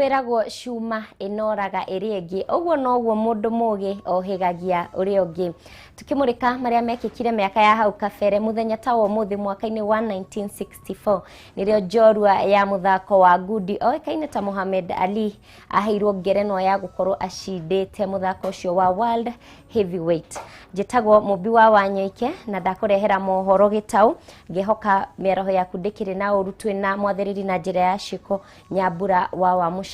Kwĩragwo cuma ĩnoraga ĩrĩa ĩngĩ, ũguo noguo mũndũ mũgĩ ohĩgagia ũrĩa ũngĩ. Tukĩmũrĩka marĩa mekĩkire mĩaka ya hau kabere, mũthenya ta wa ũmũthĩ mwaka-inĩ wa 1964 nĩrĩo njorua ya mũthako wa ngundi oĩkaine ta Muhammad Ali aheirwo ngerenwa ya gũkorwo acindĩte mũthako ũcio wa World Heavyweight. Njĩtagwo Mũmbi wa Wanyoike na ndakũrehera mohoro gĩtau, ngĩhoka mĩaraho yaku ndĩkĩrĩ na ũru. Twĩna mwathĩrĩri na njĩra ya ciĩko Nyambura wa Wamũca.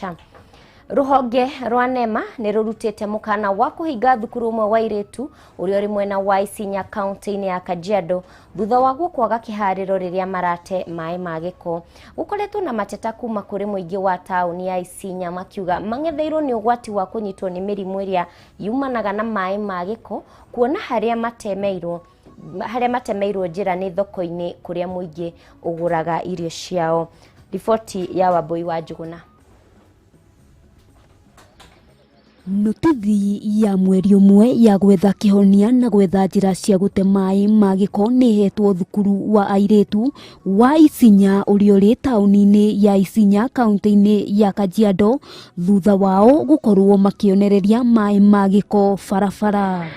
Rũhonge rwa NEMA nĩ rũrutĩte mũkana wa kũhinga thukuru ũmwe wa airĩtu ũrĩa ũrĩ mwena wa Isinya kaunti-inĩ ya Kajiado thutha waguo kwaga kĩharĩro rĩrĩa marate maĩ ma gĩko. Gũkoretwo na mateta kuma kũrĩ mũingĩ wa taũni ya Isinya makiuga mang'etheirwo nĩ ũgwati wa kũnyitwo nĩ mĩrimũ ĩrĩa yumanaga na maĩ ma gĩko, kuona harĩa matemeirwo njĩra nĩ thoko-inĩ kũrĩa mũingĩ ũgũraga irio ciao. Riboti ya Wambui wa Njuguna. Nũtithi ya mweri ũmwe ya gwetha kĩhonia na gwetha njĩra cia gũte maĩ ma gĩko nĩ ĩhetwo thukuru wa airĩtu wa Isinya ũrĩa ũrĩ taũni-inĩ ya Isinya kaunti-inĩ ya Kajiado thutha wao gũkorwo makĩonereria maĩ ma gĩko barabara.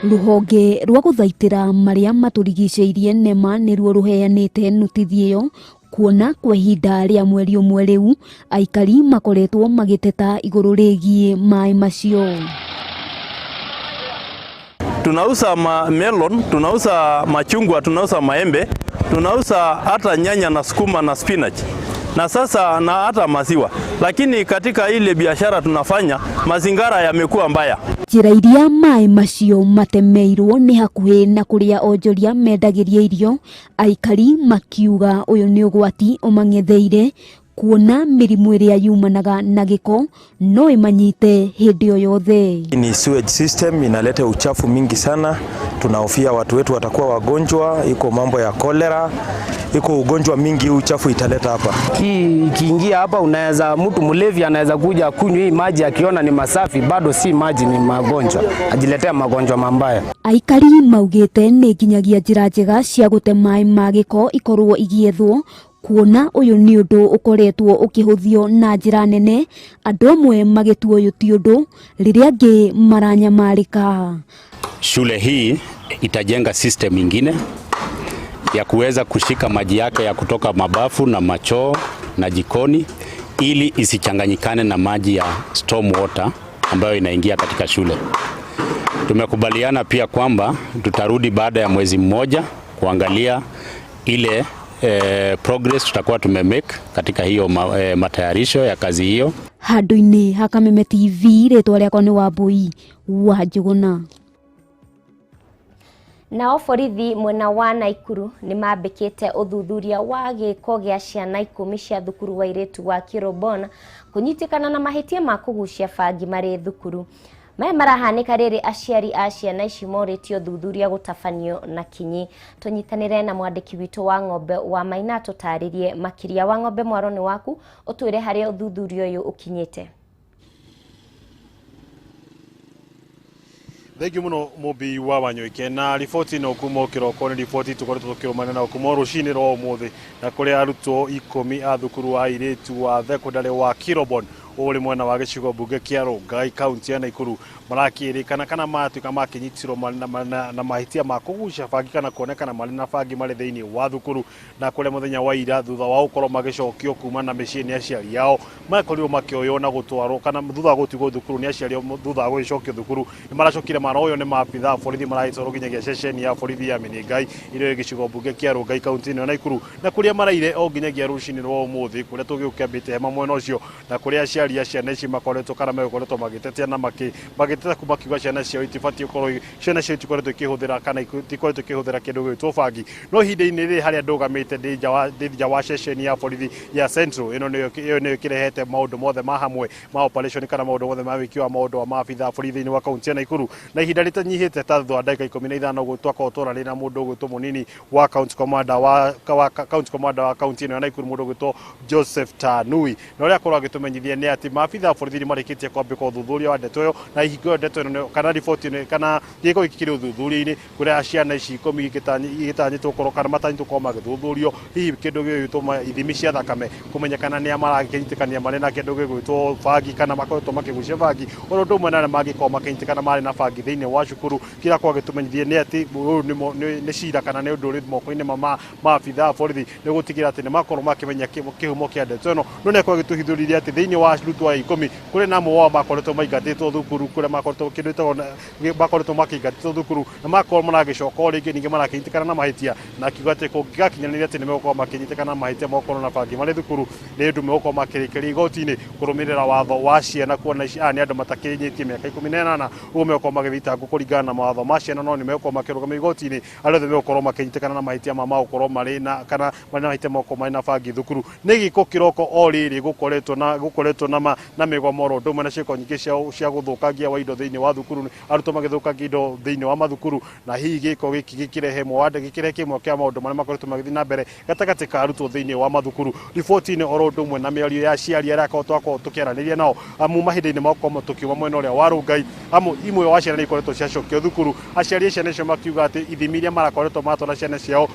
Rũhonge rwa gũthaitĩra marĩa matũrigicĩirie NEMA nĩruo rũheanĩte nũtithi ĩyo, kuona kwa ihinda rĩa mweri ũmwe rĩu aikari makoretwo magĩteta igũrũ rĩgiĩ maĩ macio. Tunauza melon, tunauza machungwa, tunauza maembe, tunauza hata nyanya na sukuma na spinach na sasa na hata maziwa, lakini katika ile biashara tunafanya mazingara yamekuwa mbaya. Njĩra iria maĩ macio matemeirwo nĩ hakuhĩ na kũrĩa onjoria mendagĩria irio, aikari makiuga ũyũ nĩ ũgwati ũmang'etheire kuona mĩrimũ ĩrĩa yumanaga na gĩko no ĩmanyite hĩndĩ o yothe. Ni sewage system inaleta uchafu mingi sana, tunahofia watu wetu watakuwa wagonjwa, iko mambo ya kolera, iko ugonjwa mingi uchafu italeta hapa. Ikiingia hapa unaweza mtu mlevi anaweza kuja kunywa hii maji akiona ni masafi, bado si maji, ni magonjwa, ajiletea magonjwa mabaya. Aikari maugĩte nĩ nginyagia njĩra njega cia gũte maĩ ma gĩko ikorwo igĩethwo, kuona ũyũ nĩ ũndũ ũkoretwo ũkĩhũthio na njĩra nene, andũ amwe magĩtua ũyũ ti ũndũ rĩrĩa angĩ maranyamarĩka. Shule hii itajenga system ingine ya kuweza kushika maji yake ya kutoka mabafu na machoo na jikoni ili isichanganyikane na maji ya storm water ambayo inaingia katika shule. Tumekubaliana pia kwamba tutarudi baada ya mwezi mmoja kuangalia ile progress tutakuwa tumemake katika hiyo matayarisho ya kazi hiyo. Handũ-inĩ ha Kameme TV, rĩtwa rĩakwa nĩ Wambui wa Njuguna. Nao borithi mwena wa Naikuru nĩ mambĩkĩte ũthuthuria wa gĩko gĩa ciana 10 cia thukuru wa airĩtu wa Kirobon kũnyitĩkana na mahĩtia ma kũgucia bangi marĩ thukuru. Maya marahanĩka rĩrĩ aciari a ciana ici morĩtio ũthuthuria gũtabanio na kinyi. Tũnyitanĩre na mwandĩki witũ wa Ng'ombe wa Maina tũtarĩrie makĩria. Wa Ng'ombe, mwaro nĩ waku, ũtwĩre harĩa ũthuthuria ũyũ ũkinyĩte. Thengiũ mũno Mũmbi wa Wanyoike na riboti ĩno kuma kĩroko nĩ riboti tũkoretwo tũkĩrũmana nayo kuma rũcinĩ rwa ũmũthĩ, na kũrĩa arutwo 10 a thukuru wa airĩtu wa thekondarĩ wa Kirobon ũrĩ mwena wa gĩcigo mbunge kĩa Rongai kaunti ya Naikuru marakĩrĩkana kana matuĩka makĩnyitirwo na mahĩtia ma kũgucia bangi kana kuonekana marĩ na bangi marĩ thĩinĩ wa thukuru, na kũrĩa mũthenya wa ira thutha wa gũkorwo magĩcokio kuma na mĩciĩ nĩ aciari ao makorirwo makĩoywo na gũtwarwo kana thutha wa gũtigwo thukuru nĩ aciari ao, thutha wa gũgĩcokio thukuru nĩ maracokire maroywo nĩ maabitha a borithi maragĩtwarwo nginyagia ceceni ya borithi ya Menengai ĩrĩa ĩ gĩcigo mbunge kĩa Rongai kaunti-inĩ ya Naikuru, na kũrĩa maraire o nginyagia rũcinĩ rwa ũmũthĩ kũrĩa tũgĩũkĩambĩte hema mwena ũcio, na kũrĩa aciari a ciana ici makoretwo kana megũkoretwo magĩtetea na magĩteta kuma kiuga ciana ciao itibatiĩ gũkorwo, ciana ciao itikoretwo ikĩhũthĩra kana itikoretwo ikĩhũthĩra kĩndũ gĩgwĩtwo bangi. No ihinda-inĩ rĩrĩ harĩa ndũgamĩte ndĩ nja wa ceceni ya borithi ya Central, ĩno nĩyo ĩkĩrehete maũndũ mothe ma hamwe ma operation kana maũndũ mothe ma wĩki wa maũndũ wa maabitha a borithi thĩinĩ wa kaunti ya Naikuru, na ihinda rĩtanyihĩte ta thutha wa ndagĩka 15 ũguo twakorwo twaranĩria na mũndũ ũgwĩtwo mũnini wa county commander wa county commander wa kaunti ĩno ya Naikuru, mũndũ ũgwĩtwo Joseph Tanui, na ũrĩa akorwo agĩtũmenyithia nĩ nĩ atĩ maabitha a borithi nĩ marĩkĩtie kwambĩka ũthuthuria wa ndeto ĩyo, na ihingo ndeto ĩno kana riboti ĩno kana gĩko gĩkĩ kĩrĩ ũthuthuria-inĩ, kũrĩa ciana ici 10 igĩtanyĩtwo gũkorwo kana matanyĩtwo gũkorwo magĩthuthurio hihi kĩndũ gĩgwĩtwo ithimi cia thakame kũmenya kana nĩa marakĩnyitĩkania marĩ na kĩndũ gĩgwĩtwo bangi kana makoretwo makĩgucia bangi, oro ũndũ ũmwe na arĩa mangĩkorwo makĩnyitĩkana marĩ na bangi thĩinĩ wa cukuru. Kĩrĩa kwa gĩtũmenyithie nĩ atĩ ũyũ nĩ cira kana nĩ ũndũ ũrĩ moko-inĩ ma maabitha a borithi nĩ gũtigĩrĩra atĩ nĩ makorwo makĩmenya kĩhumo kĩa ndeto ĩno. No nĩ akorwo agĩtũhithũrĩria atĩ thĩinĩ wa arutwo aya 10 kũrĩ na amwe wao makoretwo maingatĩtwo thukuru, kũrĩa makoretwo kĩndũ gĩtagwo makoretwo makĩingatĩtwo thukuru na makorwo maragĩcoka o rĩngĩ ningĩ marakĩnyitĩkana na mahĩtia, na akiuga atĩ kũngĩgakinyanĩria atĩ nĩ megũkorwo makĩnyitĩkana na mahĩtia magokorwo na bangi marĩ thukuru nĩ ũndũ megũkorwo makĩrĩkĩria igoti-inĩ kũrũmĩrĩra watho wa ciana, kuona aya nĩ andũ matakinyĩtie mĩaka 18, ũguo megũkorwo magĩthitangwo kũringana na mawatho ma ciana, no nĩ megũkorwo makĩrũgama igoti-inĩ arĩa othe megũkorwo makĩnyitĩkana na mahĩtia ma gũkorwo marĩ na kana marĩ na mahĩtia ma gũkorwo marĩ na bangi thukuru. Nĩ gĩko kĩroko o rĩrĩ gũkoretwo na mĩgomo oro ũndũ ũmwe na ciĩko nyingĩ cia gũthũkangia wa indo thĩinĩ wa thukuru, arutwo magĩthũkangia indo thĩinĩ wa mathukuru, na hihi gĩko gĩkĩ gĩkĩrehe mwande gĩkĩrehe kĩmwe kĩa maũndũ marĩa makoretwo magĩthiĩ na mbere gatagatĩ ka arutwo thĩinĩ wa mathukuru. Riboti-inĩ oro ũndũ ũmwe na mĩario ya aciari arĩa twakorwo tũkĩaranĩria nao amu mahinda-inĩ makorwo tũkiuma mwena ũrĩa wa Rongai, amu imwe wa ciana nĩ ikoretwo ciacokio thukuru, aciari a ciana icio makiuga atĩ ithimi iria marakoretwo matwara ciana ciao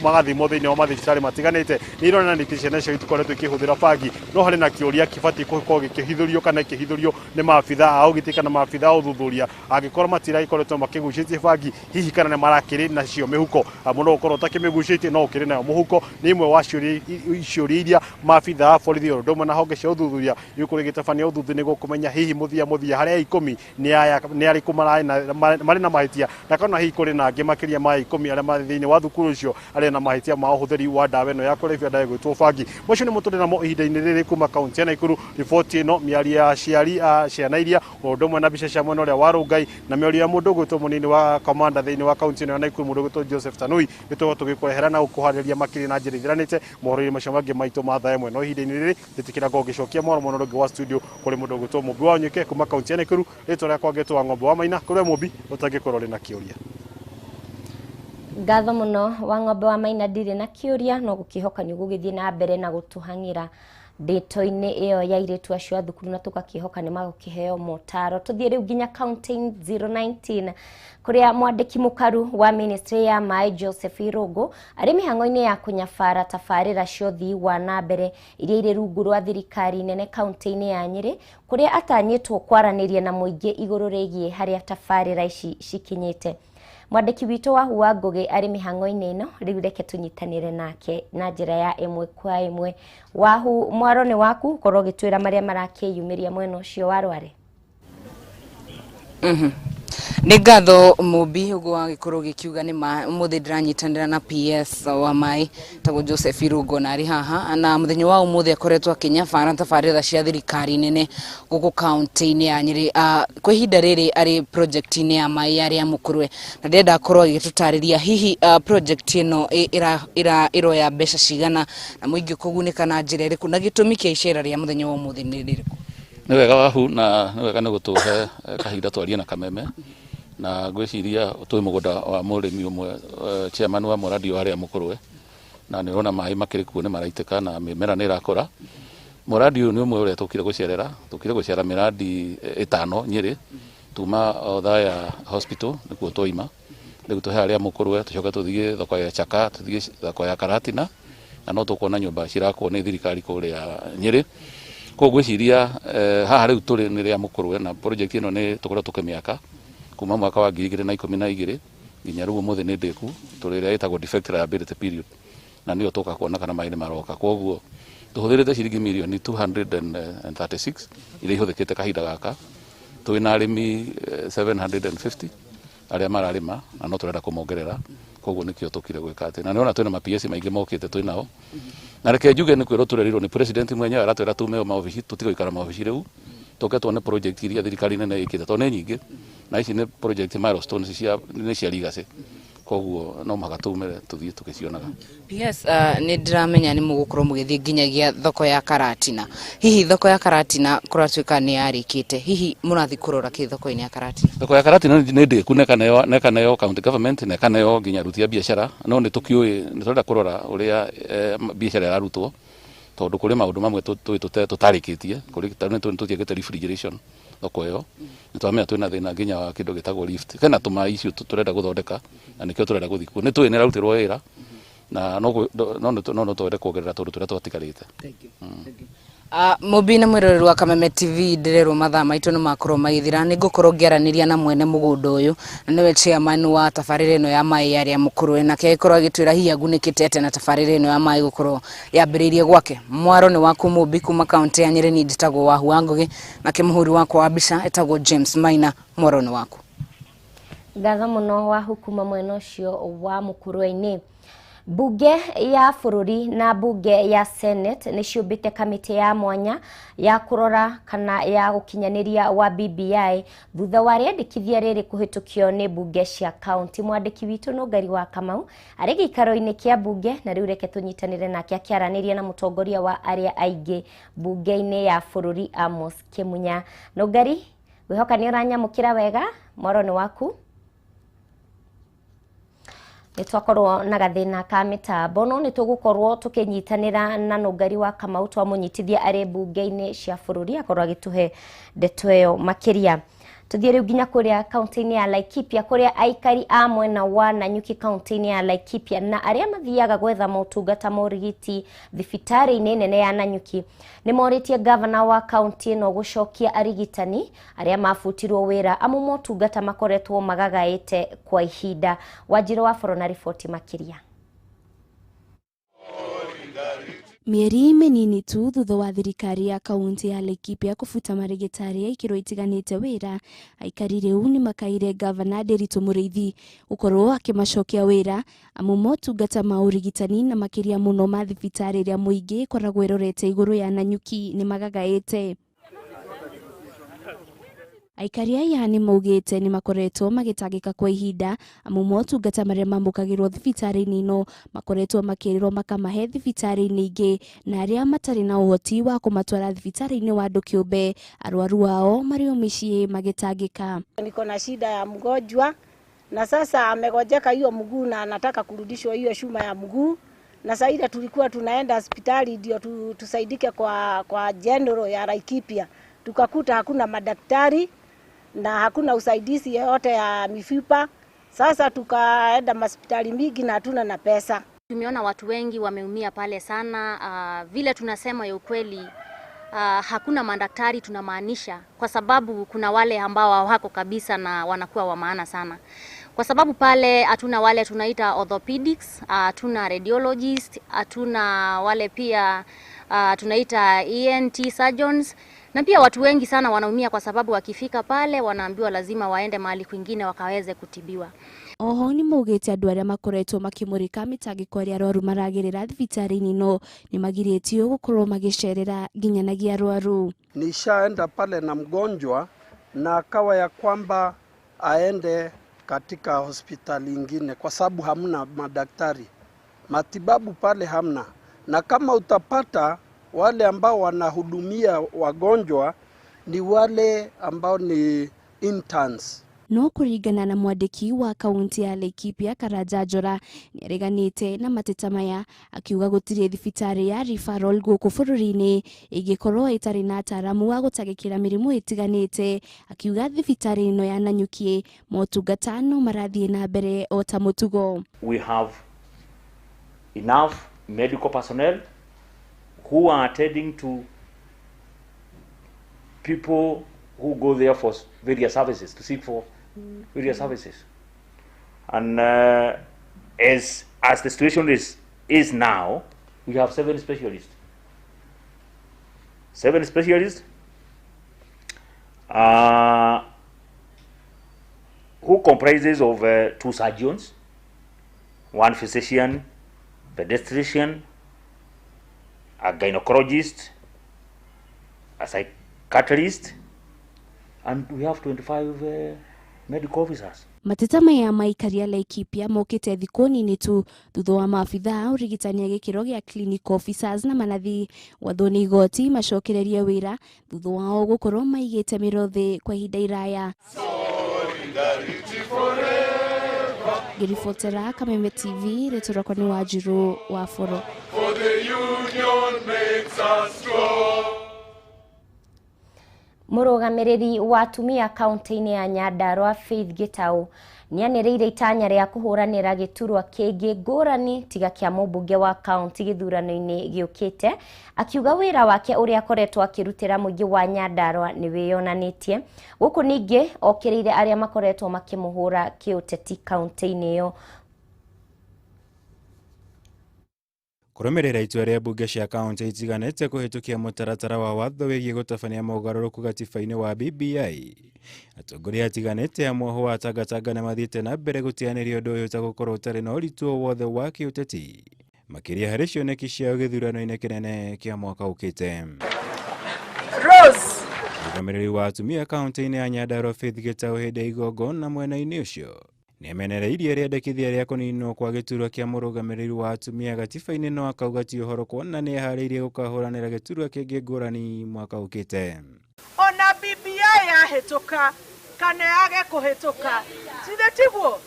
magathimwo thĩinĩ wa mathibitarĩ matiganĩte nĩ ironania atĩ ciana icio itikoretwo ikĩhũthĩra bangi, no harĩ na kĩũria kĩbatiĩ gũkorwo gĩkĩhithũrio kana ikĩhithũrio nĩ maabitha a ũgitĩri kana maabitha a ũthuthuria, angĩkorwo matiragĩkoretwo makĩgucĩtie bangi hihi kana nĩ marakĩrĩ nacio mĩhuko, amu no ũkorwo ũtakĩmĩgucĩtie no ũkĩrĩ nayo mũhuko. Nĩ imwe wa ciũria iria maabitha a borithi oro ũndũ ũmwe na honge cia ũthuthuria igũkorwo igĩtabania ũthuthuria nĩguo kũmenya hihi mũthia harĩa 10 nĩ arĩkũ marĩ na mahĩtia, na kana hihi kũrĩ na angĩ makĩria ma 10 arĩa marĩ thĩinĩ wa thukuru ũcio arĩa na mahĩtia ma ũhũthĩri wa ndawa ĩno ya kũrebia ndawa ĩgwĩtwo bangi. Macio nĩmo tũrĩ namo ihinda-inĩ rĩrĩ kuma kaunti ya Nakuru. Riboti ĩno mĩario ya aciari a ciana iria o ũndũ ũmwe na mbica cia mwena ũrĩa wa Rongai na mĩario ya mũndũ ũgwĩtwo mũnini wa kamanda thĩinĩ wa kaunti ĩno ya Nakuru, mũndũ ũgwĩtwo Joseph Tanui, nĩtũgũkorwo tũgĩkũrehera na gũkũharĩria makĩria na njĩra ithiranĩte mohoro-inĩ macio mangĩ maitũ ma thaa ĩmwe. No ihinda-inĩ rĩrĩ nĩtĩkĩra ngorwo ngĩcokia mohoro mwena ũrĩa ũngĩ wa studio kũrĩ mũndũ ũgwĩtwo Mũmbi wa Nyuke kuma kaunti ya Nakuru. Rĩtwa rĩakwa ngĩtwo wa Ng'ombe wa Maina, kũrĩ Mũmbi ũtangĩkorwo ũrĩ na kĩũria. Ngatho mũno wa Ng'ombe wa Maina, ndirĩ na kĩũria no gũkĩhoka nĩ ũgũgĩthiĩ na mbere na gũtũhang'ĩra ndeto-inĩ ĩyo ya airĩtu acio a thukuru, na tũgakĩhoka nĩ magũkĩheo motaro. Tũthiĩ rĩu nginya kaunti 019 kũrĩa mwandĩki mũkaru wa ministry ya maĩ Joseph Irũngũ arĩ mĩhang'o-inĩ ya kũnyabara tabarĩra cia ũthii wa na mbere iria irĩ rungu rwa thirikari nene kaunti-inĩ ya Nyĩrĩ, kũrĩa atanyĩtwo kwaranĩria na mũingĩ igũrũ rĩgiĩ harĩa tabarĩra ici cikinyĩte. Mwandĩki witũ wa Huwa Ngũgĩ arĩ mĩhang'o-inĩ ĩno, rĩu reke tũnyitanĩre nake na njĩra ya ĩmwe kwa ĩmwe. Wahu, mwaro nĩ waku, korwo ũgĩtwĩra marĩa marakĩyumĩria mwena ũcio wa Rware. Nĩ ngatho Mũmbi, ũguo wagĩkorwo ũgĩkiuga nĩ ma ũmũthĩ ndĩranyitanĩra na PS wa maĩ tagwo Joseph Irũngũ, na arĩ haha na mũthenya wa ũmũthĩ akoretwo akĩnyabara tabarĩra cia thirikari nene gũkũ kaunti-inĩ ya Nyĩrĩ. Kwa ihinda rĩrĩ arĩ project-inĩ ya maĩ ya Rĩamũkũrwe, na ndĩrenda akorwo agĩtũtarĩria hihi project ĩno ĩroya mbeca cigana na mũingĩ kũgunĩka na njĩra ĩrĩkũ, na gĩtũmi kĩa icera rĩa mũthenya wa ũmũthĩ nĩ rĩrĩkũ. Nĩ wega Wahu, na nĩ wega nĩ gũtũhe kahinda twarie na kameme, na ngwĩciria twĩ mũgũnda wa mũrĩmi ũmwe, chairman wa mũradi wa Rĩamũkũrwe, na nĩ ũrona maĩ makĩrĩ kuo nĩ maraitĩka na mĩmera nĩ ĩrakũra. Mũradi ũyũ nĩ ũmwe ũrĩa tũkire gũcerera, tũkire gũcera mĩradi 5 Nyĩrĩ, tuma Othaya Hospital nĩkuo twaima, rĩu tũhe Rĩamũkũrwe, tũcoke tũthiĩ thoko ya Chaka, tũthiĩ thoko ya Karatina, na no tũkuona nyũmba cirakwo nĩ thirikari kũrĩa Nyĩrĩ. Koguo ngwĩciria haha rĩu tũrĩ nĩ Rĩamũkũrwe, na project ĩno nĩ tũkoretwo tũkĩmĩaka kuma mwaka wa 2012 nginya rĩu ũmũthĩ nĩ ndĩku, tũrĩ ĩrĩa ĩtagwo defect liability period, na nĩyo tũka kuona kana maĩ nĩ maroka. Koguo tũhũthĩrĩte ciringi mirioni 236 iria ihũthĩkĩte kahinda gaka, twĩ na arĩmi 750 arĩa mararĩma, na no tũrenda kũmongerera. Koguo nĩkĩo tũkire gwĩka atĩ, na nĩona twĩna ma PS maingĩ mokĩte twĩ nao, na reke njuge nĩ kwĩrwo tũrerirwo nĩ president mwenyewe, aratwĩra tume maobici, tũtige gũikara maobici rĩu, tũke tuone project iria thirikari nene ĩkĩte, tondũ nĩ nyingĩ, na ici nĩ project milestones cia nĩ cia legacy, koguo no mũhaka tumire tũthiĩ tũgĩcionaga. PS, nĩ ndĩramenya nĩ mũgũkorwo mũgĩthiĩ nginyagia thoko ya Karatina. Hihi thoko ya Karatina kũratuĩka nĩ yarĩkĩte, hihi mũrathiĩ kũrora kĩ thoko-inĩ ya Karatina? Thoko ya Karatina nĩ ndĩku, nekaneo county government, nekaneo nginya aruti a biacara, no nĩ tũkĩũĩ nĩ tũrenda kũrora ũrĩa biacara ĩrarutwo, Tondu kuri maundu mamwe tutarikitie kuri tutiekete refrigeration thoko iyo ni twamenya twina thina nginya wa kindu gitagwo lift kana tuma icio turenda guthondeka na nikio turenda guthi kuo ni twi ni rarutirwo wira na no no no twende kuongerera tondu turia twatigarite. Thank you. Mũmbi na mwĩroreri wa Kameme TV ndĩrerwo mathaa maitũ nĩ makorwo magĩthira. Nĩ ngũkorwo ngĩaranĩria na mwene mũgũnda ũyũ na nĩwe chairman wa tabarĩra ĩno ya maĩ ya arĩa mũkũrwe, nake agĩkorwo agĩtwĩra hihi agunĩkĩte atĩa na tabarĩra ĩno ya maĩ gũkorwo yambĩrĩirie gwake. Mwaro nĩ waku Mũmbi kuma kaunti ya Nyĩrĩ, niĩ njĩtagwo Wahu wa Ngũgĩ, nake mũhũri wakwa wa mbica etagwo James Maina. Mwaro nĩ waku. Ngatho mũno Wahu kuma mwena ũcio wa Mũkũrwe-inĩ. Bunge ya bũrũri na bunge ya Senate nĩ ciũmbĩte kamĩtĩ ya mwanya ya kũrora kana ya gũkinyanĩria wa BBI thutha wa rĩandĩkithia rĩrĩ kũhĩtũkio nĩ bunge cia kaunti. Mwandĩki witũ Nũngari wa Kamau arĩ gĩikaro-inĩ kĩa bunge na rĩu reke tũnyitanĩre nake akĩaranĩria na mũtongoria wa arĩa aingĩ bunge-inĩ ya bũrũri Amos Kĩmunya. Nũngari, ngwĩhoka nĩ ũranyamũkĩra wega, mwaro nĩ waku. Nĩ twakorwo na gathĩna ka mĩtambo no nĩ tũgũkorwo tũkĩnyitanĩra na Nũngari wa Kamau twamũnyitithia arĩ bunge-inĩ cia bũrũri akorwo agĩtũhe ndeto ĩyo makĩria. Tũthiĩ rĩu nginya kũrĩa kaunti-inĩ ya Laikipia kũrĩa aikari a mwena wa Nanyuki kaunti-inĩ ya Laikipia na arĩa mathiaga gwetha motungata ma ũrigiti thibitarĩ-inĩ nene ya Nanyuki nĩ morĩtie gavana wa kaunti ĩno gũcokia arigitani arĩa mabutirwo wĩra amu motungata makoretwo magagaĩte kwa ihinda. Wanjirũ wa Boro na riboti makĩria. Mĩeri mĩnini tu thutha wa thirikari ya kaunti ya Laikipia kũbuta marĩgĩtarĩ a ikĩro itiganĩte wĩra, aikari rĩu nĩ makaire gavana Ndiritu Mũrĩithi gũkorwo akĩmacokia wĩra amu motungata ma ũrigitani na makĩria mũno ma thibitarĩ ĩrĩa mũingĩ ĩkoragwo ĩrorete igũrũ ya Nanyuki nĩ magagaĩte. Aikari aya nĩ maugĩte nĩ makoretwo magĩtangĩka kwa ihinda amu motungata marĩa mamũkagĩrwo thibitarĩ-inĩ ĩno makoretwo makĩrĩrwo makamahe thibitarĩ-inĩ ingĩ, na arĩa matarĩ na ũhoti wa kũmatwara thibitarĩ-inĩ wa andũ kĩũmbe arwaru ao marĩ o mĩciĩ magĩtangĩka. Niko na shida ya mgonjwa na sasa amegojeka hiyo mguu na anataka kurudishwa hiyo shuma ya mguu, na saida tulikuwa tunaenda hospitali ndio tusaidike kwa general ya Laikipia, tukakuta hakuna madaktari na hakuna usaidizi yote ya mifupa. Sasa tukaenda hospitali mingi na hatuna na pesa. Tumeona watu wengi wameumia pale sana. Vile tunasema ya ukweli, hakuna madaktari tunamaanisha, kwa sababu kuna wale ambao hawako kabisa na wanakuwa wa maana sana. Kwa sababu pale hatuna wale tunaita orthopedics, hatuna radiologist, hatuna wale pia tunaita ENT surgeons. Na pia watu wengi sana wanaumia kwa sababu wakifika pale wanaambiwa lazima waende mahali kwingine wakaweze kutibiwa. Oho nĩ maugĩte andũ arĩa makoretwo makĩmũrĩka mĩtangĩko ĩrĩa arwaru maragerera thibitarĩ-inĩ ĩno nĩ magirĩtio gũkorwo magĩcerera nginyanagia arwaru. Nishaenda pale na mgonjwa na akawa ya kwamba aende katika hospitali ingine kwa sababu hamna madaktari, matibabu pale hamna, na kama utapata wale ambao wanahudumia wagonjwa ni wale ambao ni interns. No kũringana na mwandĩki wa kaunti ya Laikipia Karanja Njora nĩareganĩte na mateta maya akiuga gũtirĩ thibitarĩ ya referral gũkũ bũrũri-inĩ ĩngĩkorwo ĩtarĩ na ataaramu a gũtangĩkĩra mĩrimũ ĩtiganĩte, akiuga thibitarĩ ĩno ya Nanyuki motungata no marathiĩ na mbere o ta mũtugo. We have enough medical personnel who are attending to people who go there for various services, to seek for various services. And as the situation is now, we have 7 specialists. 7 specialists who comprises of 2 surgeons, 1 physician, pediatrician, a gynecologist, a psychiatrist, and we have 25 medical officers. Mateta maya maikari a Laikipia mokĩte thikũ nini tu thutha wa maabithaa a ũrigitani a gĩkĩro gĩa clinical officers na manathi gwathwo nĩ igoti macokererie wĩra thutha wao gũkorwo maigĩte mĩro thĩ kwa ihinda iraya. Solidarity forever. Ngĩribotera Kameme TV, rĩtwa rĩakwa nĩ Wanjirũ wa Boro. Mũrũgamĩrĩri wa atumia kaunti-inĩ ya Nyandarua Faith Gitau nĩanĩrĩire itanya rĩa kũhũranĩra gĩturwa kĩngĩ ngũrani tiga kĩa mũmbunge wa kaunti gĩthurano-inĩ gĩũkĩte, akiuga wĩra wake ũrĩa akoretwo akĩrutĩra mũingĩ wa Nyandarua nĩ wĩyonanĩtie. Gũkũ ningĩ okĩrĩire arĩa makoretwo makĩmũhũra kĩũteti kaunti-inĩ ĩyo. Kũrũmĩrĩra itua rĩa mbunge cia kaunti itiganĩte kũhĩtũkia mũtaratara wa watho wĩgiĩ gũtabania mogarũrũku gatiba-inĩ wa BBI, atongoria atiganĩte a mwoho wa Tangatanga nĩmathiĩte na mbere gũteanĩria ũndũ ũyũ ta gũkorwo ũtarĩ na ũritũ o wothe wa kĩũteti, makĩria harĩ cioneki ciao gĩthurano-inĩ kĩnene kĩa mwaka ũkĩte. Rose. Mũrũgamĩrĩri wa atumia kaunti-inĩ ya Nyandarua Faith Gitau hĩndĩ ya igongona mwena-inĩ ũcio nĩamenereirie rĩendekithia rĩa kũninwo kwa gĩturwa kĩa mũrũgamĩrĩri wa atumia gatiba-inĩ, no akauga ti ũhoro kuona nĩeharĩirie gũkahũranĩra gĩturwa kĩngĩ ngũrani mwaka ũkĩte. Ona BBI yahĩtũka kana yage kũhĩtũka, tithe tiguo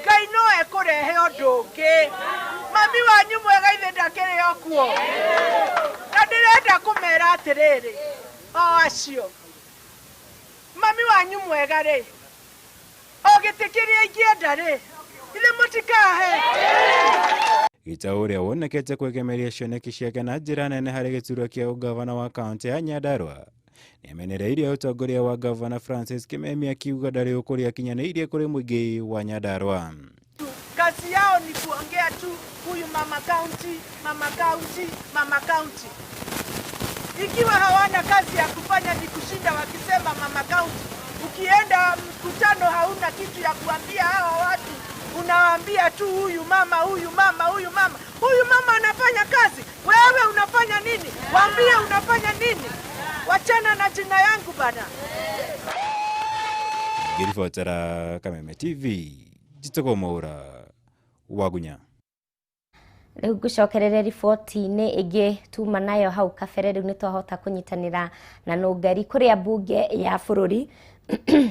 Ngai no ekũrehe ũndũ ũngĩ. Mami wanyu mwega ithe ndakĩrĩ o kuo, na ndĩrenda kũmera atĩrĩrĩ o acio, mami wanyu mwega rĩ, o gĩtĩ kĩrĩa ingĩenda rĩ, ithe mũtikahe. Gitau ũrĩa wonekete kwegemeria cioneki ciake na njĩra nene harĩ gĩturwa kĩa ũgavana wa kaunti ya Nyandarua nĩamenereirie ũtongoria wa gavana Francis Kimemi akiuga ndarĩ ũkũrĩa akinyanĩirie kũrĩ mũingĩ wa Nyandarua. Kazi yao ni kuongea tu, huyu mama county, mama county, mama county. Ikiwa hawana kazi ya kufanya ni kushinda wakisema mama county. Ukienda mkutano hauna kitu ya kuambia hawa watu, unawaambia tu huyu mama, huyu mama, huyu mama. Huyu mama anafanya kazi, wewe unafanya nini? Waambie unafanya nini? Wachana na jina yangu bana. Ngĩribotera Kameme TV, njĩtagwo Mwaura Wagunya. Rĩu ngũcokerere riboti-inĩ ĩngĩ tuma nayo hau kabere. Rĩu nĩtwahota kũnyitanĩra na Nũngari kũrĩa mbunge ya bũrũri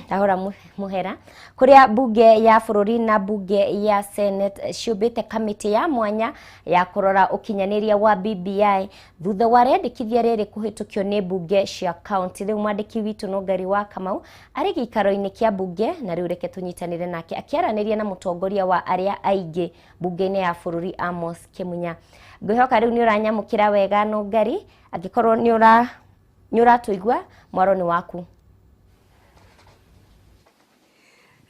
ndahora mũhera kũrĩa mbunge ya bũrũri na mbunge ya Senate ciũmbĩte kamĩtĩ ya mwanya ya kũrora ũkinyanĩria wa BBI thutha wa rĩendekithia rĩrĩ kũhĩtũkio nĩ mbunge cia kaunti. Rĩu mwandĩki witũ Nũngari wa Kamau arĩ gĩikaro-inĩ kĩa mbunge, na rĩu reke tũnyitanĩre nake akĩaranĩria na mũtongoria wa arĩa aingĩ mbunge-inĩ ya bũrũri Amos Kĩmunya. Ngwĩhoka rĩu nĩ ũranyamũkĩra wega Nũngari, angĩkorwo nĩ ũratũigua mwaro nĩ waku.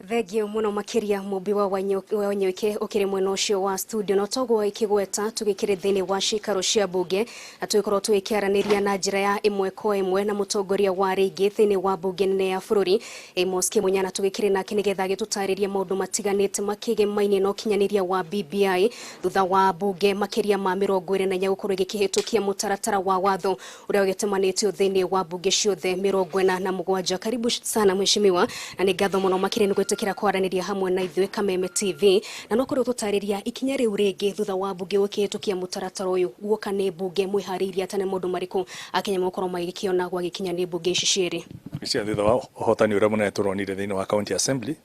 Thengio muno makiria mumbi wa Wanyoike ukiri mwena ucio wa studio no toguo ikigweta tugikiri thiini wa cikaro cia bunge na tugikorwo tugikiaraniria na njira ya imwe kwa imwe na mutongoria wa ringi thiini wa bunge nene ya bururi Amos Kĩmunya, na tugikiri nake nigetha agitutaririe maundu matiganite makigemaine na ukinyaniria wa BBI thutha wa bunge makiria ma 24 gukorwo igikihitukia mutaratara wa watho uria ugitemanitio thiini wa bunge ciothe 47. Karibu sana mheshimiwa, na ni ngatho muno makiria ni kira kwaraniria hamwe na ithuĩ Kameme TV, na no korwo tutariria ikinya riu ringi thutha wa bunge gukihitukia mutaratara uyu guoka ni bunge mwihariirie atane maundu mariku akenya mokorwo magikiona gwagikinya ni bunge ici ciiri. Ici thutha wa uhotani uria munene turonire thiini wa county assembly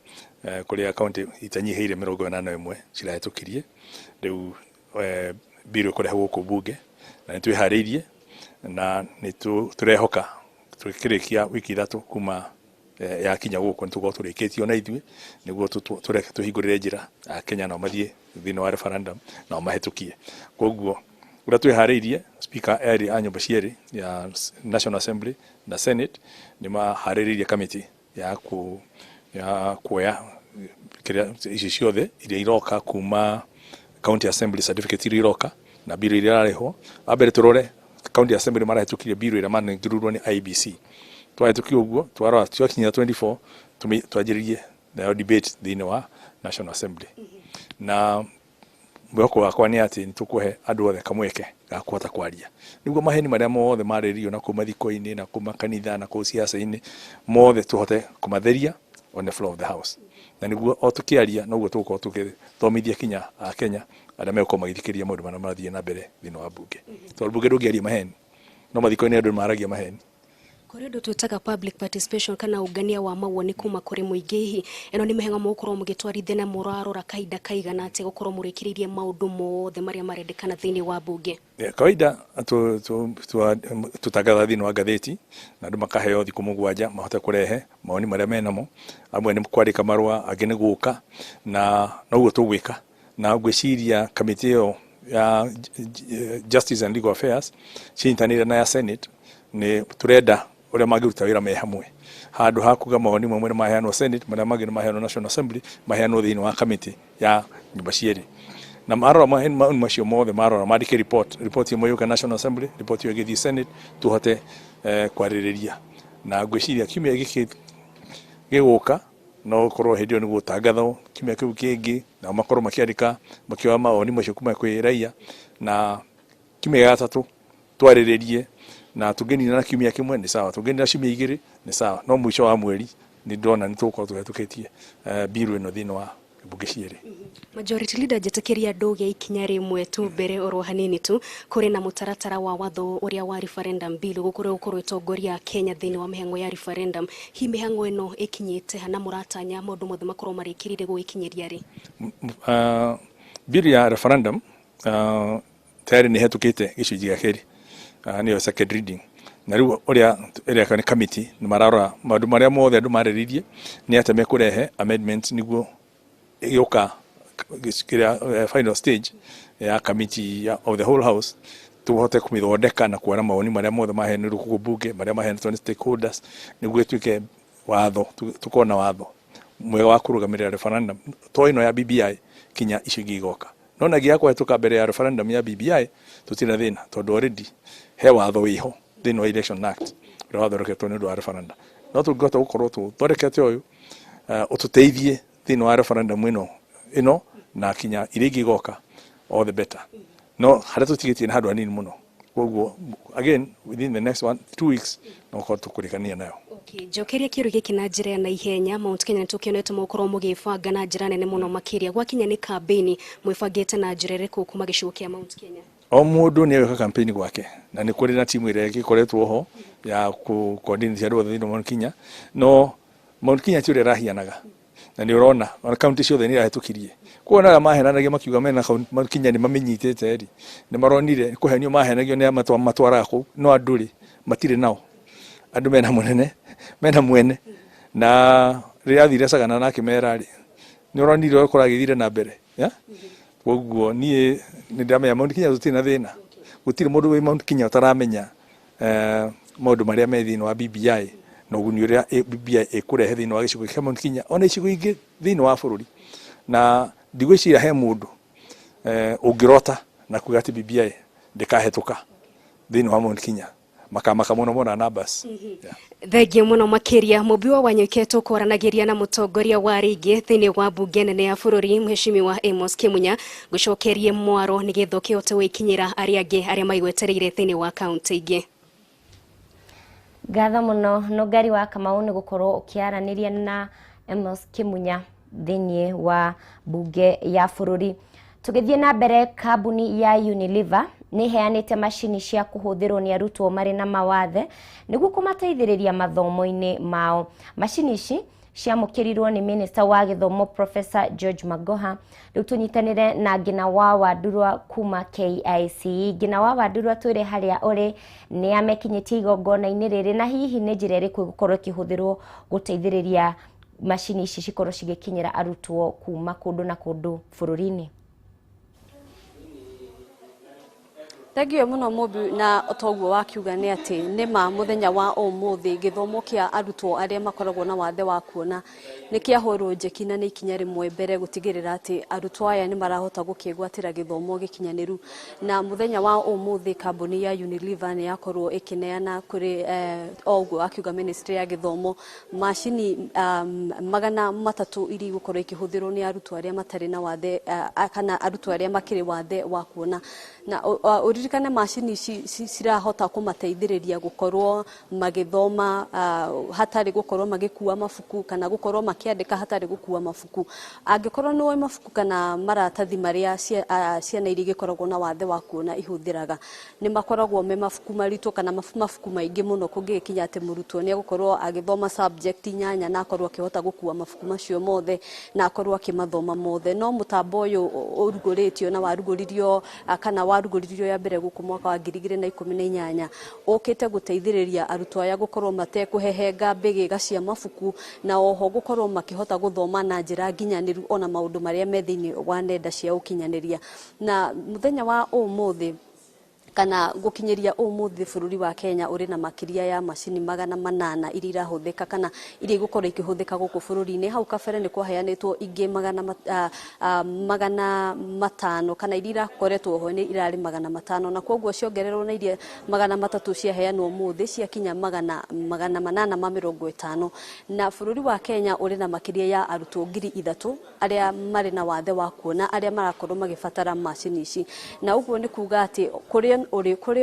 kuria county itanyihiire 81 cirahitukirie, riu biru ikurehe guku bunge na nitwihariirie na niturehoka tukirikia wiki ithatu kuma yakinya guku nitukorwo turikitie ona ithuĩ niguo tuhingũrĩre njĩra Akenya nao mathiĩ thĩinĩ wa referendum nao mahĩtũkie. Koguo ũrĩa twĩharĩirie, speaker erĩ a nyũmba cierĩ ya National Assembly na Senate nĩ maharĩrĩirie kamĩtĩ ya kuoya kĩrĩa ici ciothe iria iroka kuma county assembly certificate iria iroka na bill iria irarĩhwo. Wa mbere tũrore county assembly marahĩtũkirie bill ĩrĩa manengerirwo nĩ IEBC. Twahĩtũkia ũguo twarora twakinyia 24 twanjĩrĩrie nayo debate thĩinĩ wa National Assembly. Na mwĩhoko wakwa nĩ atĩ nĩ tũkũhe andũ othe kamweke ga kũhota kwaria nĩguo maheni marĩa mothe marĩrio na kũu mathiko-inĩ na kũu makanitha na kũu ciaca-inĩ mothe tũhote kũmatheria on the floor of the house, na nĩguo o tũkĩaria noguo tũgũkorwo tũgĩthomithia kinya Akenya arĩa megũkorwo magĩthikĩrĩria maũndũ marĩa marathiĩ na mbere thĩinĩ wa bunge, tondũ bunge ndũngĩaria maheni, no mathiko-inĩ andũ nĩ maragia maheni. Kũrĩ ũndũ twĩtaga public participation kana ũngania wa mawoni kuma kũrĩ mũingĩ, hihi ĩno nĩ mĩhang'o mũgũkorwo mũgĩtwarithia na mũrarora kahinda kaigana atĩa gũkorwo mũrĩkĩrĩirie maũndũ mothe marĩa marendekana thĩinĩ wa mbunge? Yeah, kawaida tũtangathaga thĩinĩ wa ngathĩti na andũ makaheo thikũ 7 mahote kũrehe mawoni marĩa menamo. Amwe nĩ kwandĩka marũa, angĩ nĩ gũka, na noguo tũgwĩka. Na ngwĩciria kamĩtĩ ĩyo ya Justice and Legal Affairs cinyitanĩire na ya Senate nĩ tũrenda ũrĩa mangĩruta wĩra me hamwe, handũ ha kuga mawoni mamwe nĩ maheanwo Senate, marĩa mangĩ nĩ maheanwo National Assembly, maheanwo thĩinĩ wa kamĩtĩ ya nyũmba cierĩ. Na marora maoni macio mothe, marora mandĩke report, report ĩmwe yũke National Assembly, report ĩyo ĩgĩthiĩ Senate, tũhote kwarĩrĩria. Na ngwĩciria kiumia gĩkĩ gĩgũka no gũkorwo hĩndĩ ĩyo nĩ gũtangathwo, kiumia kĩu kĩngĩ nao makorwo makĩandĩka makĩoya mawoni macio kuma kwĩ raia, na kiumia gĩa gatatũ twarĩrĩrie. Na tũngĩnina na kiumia kĩmwe nĩ sawa, tũngĩnina ciumia 2 nĩ sawa, no mũico wa mweri nĩ ndĩrona nĩ tũgũkorwo tũhetũkĩtie bill ĩno thĩinĩ wa mbunge cierĩ. Majority Leader, njĩtĩkĩria ndũge ikinya rĩmwe tu mbere oro hanini tu. Kũrĩ na mũtaratara wa watho ũrĩa wa referendum bill gũkorwo gũkorwo ĩtongoria Kenya thĩinĩ wa mĩhang'o ya referendum. Hihi mĩhang'o ĩno ĩkinyĩte ha na mũratanya maũndũ mothe makorwo marĩkĩrĩire gũgĩkinyĩria rĩ? Bill ya referendum tayari nĩ ĩhetũkĩte gĩcunjĩ gĩa kerĩ, nĩyo second reading, na rĩu ũrĩa ĩreka nĩ committee nĩ mararora maũndũ marĩa mothe andũ marĩrĩirie, nĩ atĩa mekũrehe amendments nĩguo ĩgĩũka kĩrĩa final stage ya committee of the whole house tũhote kũmĩthondeka na kuona mawoni marĩa mothe maheanirwo kũu bunge, marĩa maheanĩtwo nĩ stakeholders, nĩguo ĩtuĩke watho, tũkorwo na watho mwega wa kũrũgamĩrĩra referendum to ĩno ya BBI kinya icio ingĩ igoka. No na nginya kũhetũka mbere ya referendum ya BBI tũtirĩ na thĩna, tondũ already he watho wĩho thĩinĩ wa Election Act ũrĩa wathondeketwo nĩ ũndũ wa referendum. No tũngĩhota gũkorwo tũthondekete ũyũ ũtũteithie thĩinĩ wa referendum ĩno na kinya iria ingĩ igoka, all the better. No harĩa tũtigĩtie nĩ handũ hanini mũno, koguo again within the next 1-2 weeks no gũkorwo tũkũrĩkania nayo. Okay, njokeria kĩũria gĩkĩ na njĩra ya naihenya. Mount Kenya nĩtũkĩonete mũgũkorwo mũgĩbanga na njĩra nene mũno makĩria gwakinya nĩ kambĩini, mwĩbangĩte na njĩra ĩrĩkũ kuma gĩcigo kĩa Mount Kenya? O mũndũ nĩ egwĩka campaign gwake, na nĩ kũrĩ na timu ĩrĩa ĩgĩkoretwo ho ya kũ coordinate andũ othe thĩinĩ wa Mount Kenya. No Mount Kenya ti ũrĩa ĩrahianaga, na nĩ ũrona ona kaunti ciothe nĩ irahetũkirie. Koguo na arĩa mahenanagia makiuga mena Mount Kenya nĩ mamĩnyitĩte rĩ, nĩ maronire kũhenio mahenagio nĩ arĩa matwaraga kũu, no andũ rĩ matirĩ nao. Andũ mena mũnene, mena mwene, na rĩrĩa athire Sagana na akĩmera rĩ, nĩ ũronire ũrĩa kũragĩthire na mbere, yeah? Koguo niĩ nĩ ndĩramenya Mount Kenya tũtirĩ na thĩna, gũtirĩ mũndũ wĩ Mount Kenya ũtaramenya maũndũ marĩa me thĩinĩ wa BBI na ũguni ũrĩa BBI ĩkũrehe thĩinĩ wa gĩcigo kĩa Mount Kenya ona icigo ingĩ thĩinĩ wa bũrũri. Na ndigwĩciria he mũndũ ũngĩrota na kuga atĩ BBI ndĩkahetũka thĩinĩ wa Mount Kenya. Makamaka mũno mona numbers. Thengiũ mũno makĩria Mũmbi wa Wanyũike, tũkwaranagĩria na mũtongoria wa rĩngĩ thĩinĩ wa mbunge nene ya bũrũri, Mheshimiwa Amos Kĩmunya. Ngũcokerie mwaro nĩgetha ũkĩhote gwĩkinyĩra arĩa angĩ arĩa maigwetereire thĩinĩ wa kaunti ingĩ. Ngatho mũno Nũngari wa Kamau nĩ gũkorwo ũkĩaranĩria na Amos Kĩmunya thĩinĩ wa mbunge ya bũrũri. Tũgĩthiĩ na mbere, kambuni ya Unilever nĩ ĩheanĩte macini cia kũhũthĩrwo nĩ arutwo marĩ na mawathe nĩguo kũmateithĩrĩria mathomo-inĩ mao. Macini ici ciamũkĩrirwo nĩ Minister wa Gĩthomo Professor George Magoha. Rĩu tũnyitanĩre na Ngina wa Wandurwa kuma KICE. Ngina wa Wandurwa, twĩre harĩa ũrĩ, nĩ amekinyĩtie igongona-inĩ rĩrĩ, na hihi nĩ njĩra ĩrĩkũ ĩgũkorwo ĩkĩhũthĩrwo gũteithĩrĩria macini ici cikorwo cigĩkinyĩra arutwo kuma kũndũ na kũndũ bũrũri-inĩ? Thengiũ mũno Mũmbi, na toguo wakiuga nĩ atĩ nĩ ma mũthenya wa ũmũthĩ gĩthomo kĩa arutwo arĩa makoragwo na wathe wa kuona nĩ kĩahũrwo njeki, na nĩ ikinya rĩmwe mbere gũtigĩrĩra atĩ arutwo aya nĩ marahota gũkĩgwatĩra gĩthomo gĩkinyanĩru. Na mũthenya wa ũmũthĩ kambuni ya Unilever nĩ yakorwo ĩkĩneana kũrĩ o ũguo wakiuga ministry ya gĩthomo macini 300 iria igũkorwo ikĩhũthĩrwo nĩ arutwo arĩa matarĩ na wathe kana arutwo arĩa makĩrĩ wathe wa kuona. Na Tũririkane macini ici cirahota kũmateithĩrĩria gũkorwo magĩthoma hatarĩ gũkorwo magĩkua mabuku kana gũkorwo makĩandĩka hatarĩ gũkua mabuku. Angĩkorwo nĩ ũĩ mabuku kana maratathi marĩa ciana iria igĩkoragwo na wathe wa kuona ihũthĩraga, nĩ makoragwo me mabuku maritũ kana mabuku maingĩ mũno kũngĩgĩkinya atĩ mũrutwo nĩ egũkorwo agĩthoma subject inyanya na akorwo akĩhota gũkua mabuku macio mothe na akorwo akĩmathoma mothe. No mũtambo ũyũ ũrugũrĩtio na warugũririo kana warugũririo ya mbere gũkũ mwaka wa 2018 ũkĩte gũteithĩrĩria arutwo aya gũkorwo matekũhehenga mbĩgĩga cia mabuku na oho gũkorwo makĩhota gũthoma na njĩra nginyanĩru ona maũndũ marĩa me thĩinĩ wa nenda cia ũkinyanĩria. Na mũthenya wa ũmũthĩ kana gũkinyĩria ũmũthĩ bũrũri wa Kenya ũrĩ na makĩria ya macini 800 iria irahũthĩka kana iria igũkorwo ikĩhũthĩka gũkũ bũrũri-inĩ. Hau kabere nĩ kwaheanĩtwo ingĩ 500 kana iria irakoretwo ho nĩ irarĩ 500, na koguo ciongererwo na iria 300 ciaheanwo ũmũthĩ ciakinya 850. Na bũrũri wa Kenya ũrĩ na makĩria ya arutwo 3,000 arĩa marĩ na wathe wa kuona arĩa marakorwo magĩbatara macini ici, na ũguo nĩ kuga atĩ kũrĩ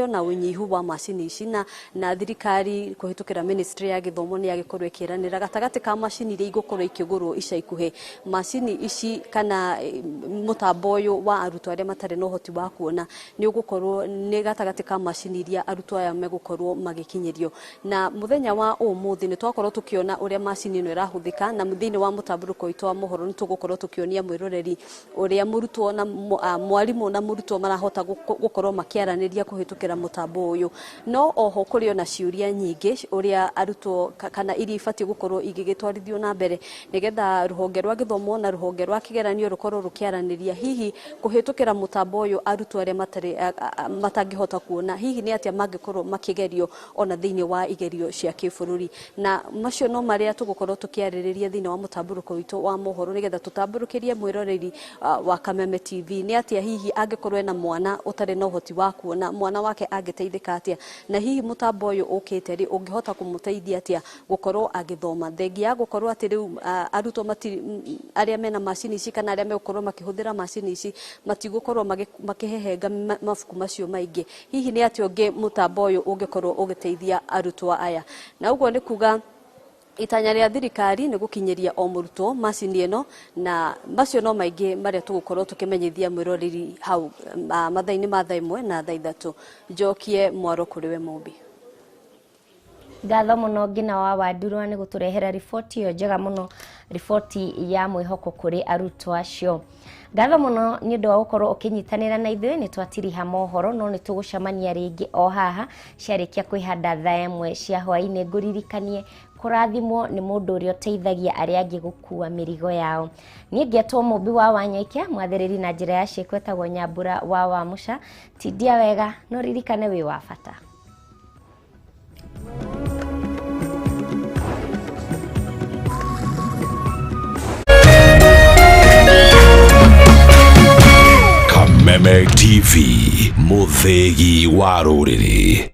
ona ũnyihu wa macini ici na thirikari kũhĩtũkĩra ministry ya gĩthomo nĩ yagĩkorwo ĩkĩranĩra gatagatĩ ka macini iria igũkorwo ikĩgũrwo ica ikuhĩ. Macini ici kana mũtambo ũyũ wa arutwo arĩa matarĩ na ũhoti wa kuona nĩ ũgũkorwo nĩ gatagatĩ ka macini iria arutwo aya megũkorwo magĩkinyĩrio. Na mũthenya wa ũmũthĩ nĩ twakorwo tũkĩona ũrĩa macini ĩno ĩrahũthĩka, na thĩinĩ wa mũtambũrũko witũ wa mohoro nĩ tũgũkorwo tũkĩonia mwĩroreri ũrĩa mũrutwo na mwarimũ na mũrutwo marahota gũkorwo makĩaranĩria kũhĩtũkĩra mũtambo ũyũ. No oho kũrĩ ona ciũria nyingĩ ũrĩa arutwo kana iria ibatiĩ gũkorwo igĩgĩtwarithio na mbere nĩgetha rũhonge rwa gĩthomo na rũhonge rwa kĩgeranio rũkorwo rũkĩaranĩria hihi kũhĩtũkĩra mũtambo ũyũ arutwo arĩa matarĩ matangĩhota kuona hihi nĩ atĩa mangĩkorwo makĩgerio ona thĩinĩ wa igerio cia kĩbũrũri. Na macio no marĩa tũgũkorwo tũkĩarĩrĩria thĩinĩ wa mũtambũrũko witũ wa mohoro nĩgetha tũtambũrũkĩrie mwĩroreri wa Kameme TV nĩ atĩa hihi angĩkorwo ena mwana ũtarĩ na ũhoti wa kuona mwana wake angĩteithĩka atĩa, na hihi mũtambo ũyũ ũkĩte rĩ ũngĩhota kũmũteithia atĩa gũkorwo agĩthoma. Thengia ya gũkorwo atĩ rĩu arutwo arĩa mena macini ici kana arĩa megũkorwo makĩhũthĩra macini ici matigũkorwo makĩhehenga mabuku macio maingĩ, hihi nĩ atĩa ũngĩ mũtambo ũyũ ũngĩkorwo ũgĩteithia arutwo aya. Na ũguo nĩ kuga itanya rĩa thirikari nĩ gũkinyĩria o mũrutwo macini ĩno, na macio no maingĩ marĩa tũgũkorwo tũkĩmenyithia mwĩroreri hau mathaa-inĩ ma thaa 1 na thaa 3. Njokie mwaro kũrĩ we Mũmbi. Ngatho mũno Ngina wa Wandurwa nĩ gũtũrehera riboti ĩyo njega mũno, riboti ya mwĩhoko kũrĩ arutwo acio. Ngatho mũno nĩ ũndũ wa gũkorwo ũkĩnyitanĩra na ithuĩ. Nĩ twatiriha mohoro no nĩ tũgũcemania rĩngĩ o haha ciarĩkia kwĩhanda thaa 1 cia hwaĩ-inĩ. Ngũririkanie kũrathimwo nĩ mũndũ ũrĩa ũteithagia arĩa angĩ gũkua mĩrigo yao. Niĩ ngetwo Mũmbi wa Wanyoike, mwathĩrĩri na njĩra ya ciĩko etagwo Nyambura wa Wamũca. Tindia wega no ririkane wĩ wa bata. Kameme TV, mũthĩgi wa rũrĩrĩ.